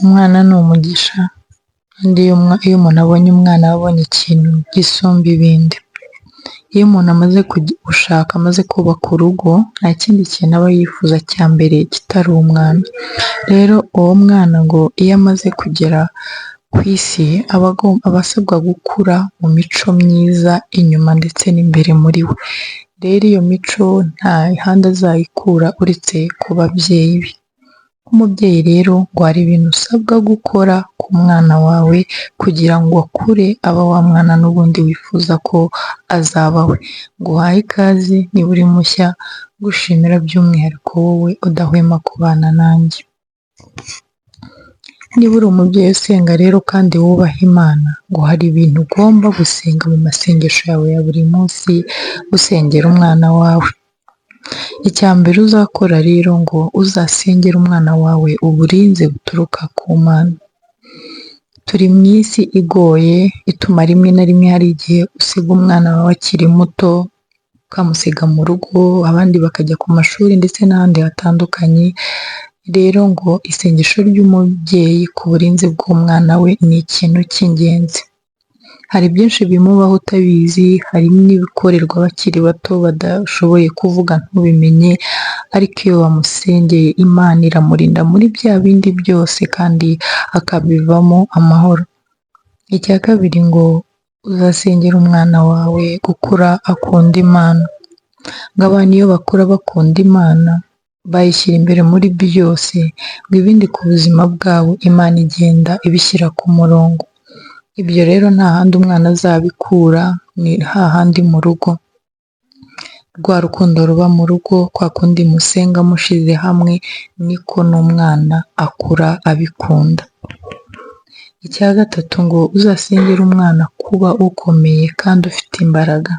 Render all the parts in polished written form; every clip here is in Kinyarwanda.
Umwana ni umugisha kandi iyo umuntu abonye umwana aba abonye ikintu gisumba ibindi. Iyo umuntu amaze gushaka amaze kubaka urugo, nta kindi kintu aba yifuza cya mbere kitari umwana. Rero uwo mwana ngo iyo amaze kugera ku isi aba asabwa gukura mu mico myiza inyuma ndetse n'imbere muri we. Rero iyo mico nta handi azayikura uretse ku babyeyi be. Nk'umubyeyi rero ngo hari ibintu usabwa gukora ku mwana wawe kugira ngo akure aba wa mwana n'ubundi wifuza ko azaba we. Nguhaye ikaze niba uri mushya, ngushimira by'umwihariko wowe udahwema kubana nanjye. Niba uri umubyeyi usenga rero kandi wubaha Imana, ngo hari ibintu ugomba gusenga mu masengesho yawe ya buri munsi usengera umwana wawe. Icya mbere uzakora rero ngo uzasengere umwana wawe uburinzi buturuka ku Mana. Turi mu isi igoye ituma rimwe na rimwe hari igihe usiga umwana wawe akiri muto, ukamusiga mu rugo, abandi bakajya ku mashuri ndetse n'ahandi hatandukanye. Rero ngo isengesho ry'umubyeyi ku burinzi bw'umwana we ni ikintu cy'ingenzi. Hari byinshi bimubaho utabizi, hari n'ibikorerwa abakiri bato badashoboye kuvuga ntubimenye, ariko iyo wamusengeye Imana iramurinda muri bya bindi byose kandi akabivamo amahoro. Icya kabiri ngo uzasengera umwana wawe gukura akunda Imana. Ngo abana iyo bakura bakunda Imana, bayishyira imbere muri byose, ngo ibindi ku buzima bwabo Imana igenda ibishyira ku murongo. Ibyo rero nta handi umwana azabikura, ni hahandi mu rugo. Rwa rukundo ruba mu rugo, kwa kundi musenga mushize hamwe, niko n'umwana akura abikunda. Icya gatatu ngo uzasengere umwana kuba ukomeye kandi ufite imbaraga.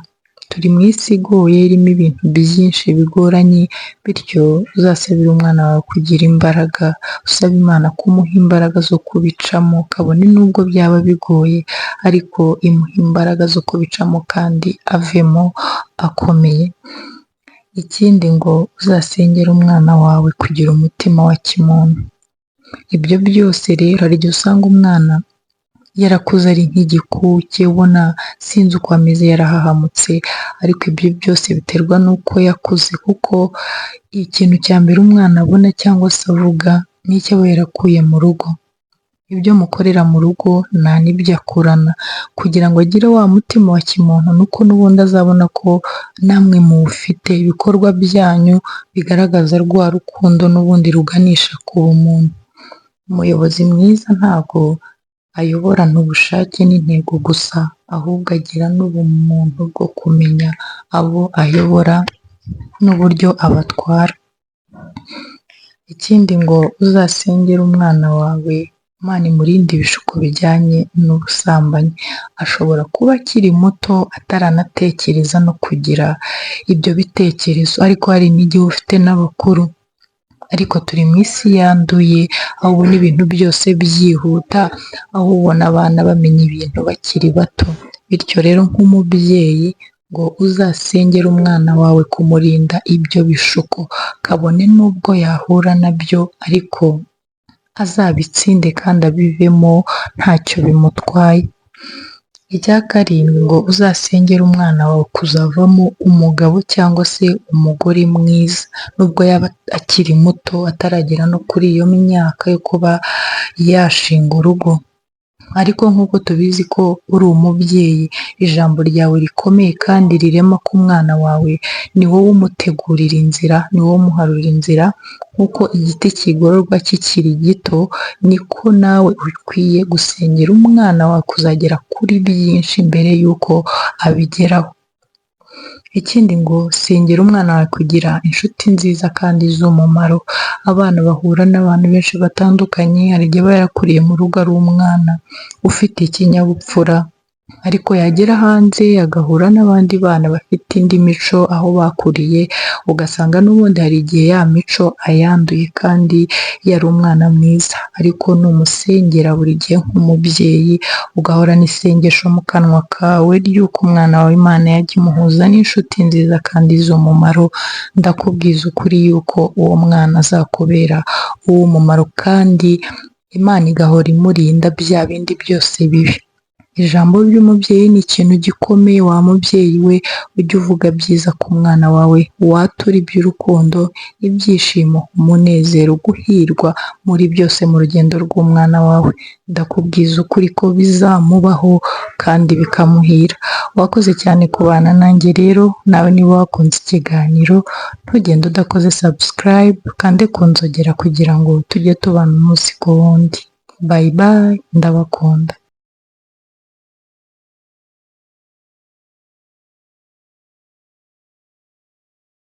Turi mu isi igoye irimo ibintu byinshi bigoranye, bityo uzasabire umwana wawe kugira imbaraga, usabe Imana kumuha imbaraga zo kubicamo, kabone n'ubwo byaba bigoye, ariko imuhe imbaraga zo kubicamo kandi avemo akomeye. Ikindi ngo uzasengere umwana wawe kugira umutima wa kimuntu. Ibyo byose rero hari igihe usanga umwana yarakuze ari nk'igikuke, ubona sinzi uko ameze yarahahamutse, ariko ibyo byose biterwa n'uko yakuze kuko ikintu cya mbere umwana abona cyangwa se avuga ni icyo aba yarakuye mu rugo. Ibyo mukorera mu rugo nta n'ibyo akurana. Kugira ngo agire wa mutima wa kimuntu ni uko n'ubundi azabona ko namwe muwufite, ibikorwa byanyu bigaragaza rwa rukundo n'ubundi ruganisha ku bumuntu. Umuyobozi mwiza ntabwo ayoborana ubushake n'intego gusa, ahubwo agira n'ubumuntu bwo kumenya abo ayobora n'uburyo abatwara. Ikindi ngo uzasengere umwana wawe Imana imurinde ibishuko bijyanye n'ubusambanyi. Ashobora kuba akiri muto ataranatekereza no kugira ibyo bitekerezo, ariko hari n'igihe ufite n'abakuru. Ariko turi mu isi yanduye, aho ubona ibintu byose byihuta, aho ubona abana bamenya ibintu bakiri bato. Bityo rero nk'umubyeyi ngo uzasengere umwana wawe kumurinda ibyo bishuko, kabone n'ubwo yahura nabyo ariko azabitsinde kandi abivemo ntacyo bimutwaye. Icya karindwi ngo uzasengere umwana wawe kuzavamo umugabo cyangwa se umugore mwiza, nubwo yaba akiri muto ataragera no kuri iyo myaka yo kuba yashinga urugo. Ariko nk'uko tubizi ko uri umubyeyi, ijambo ryawe rikomeye kandi rirema ku mwana wawe, ni wowe umutegurira inzira, ni wowe umuharurira inzira, nk'uko igiti kigororwa kikiri gito, niko nawe ukwiye gusengera umwana wawe kuzagera kuri byinshi mbere y'uko abigeraho. Ikindi ngo sengera umwana wawe kugira inshuti nziza kandi z'umumaro. Abana bahura n'abantu benshi batandukanye, hari igihe aba yarakuriye mu rugo ari umwana ufite ikinyabupfura, ariko yagera hanze agahura n'abandi bana bafite indi mico aho bakuriye, ugasanga n'ubundi hari igihe ya mico ayanduye kandi yari umwana mwiza. Ariko numusengera buri gihe nk'umubyeyi, ugahorana isengesho mu kanwa kawe ry'uko umwana wawe Imana yajya imuhuza n'inshuti nziza kandi z'umumaro, ndakubwiza ukuri yuko uwo mwana azakubera uw'umumaro kandi Imana igahora imurinda bya bindi byose bibi. Ijambo ry'umubyeyi ni ikintu gikomeye, wa mubyeyi we, ujye uvuga byiza ku mwana wawe, wature iby'urukundo, ibyishimo, umunezero, guhirwa muri byose mu rugendo rw'umwana wawe. Ndakubwiza ukuri ko bizamubaho kandi bikamuhira. Wakoze cyane kubana nanjye rero, nawe niba wakunze ikiganiro ntugende udakoze subscribe, kande ku nzogera kugira ngo tujye tubana umunsi ku wundi. Bye bye, ndabakunda.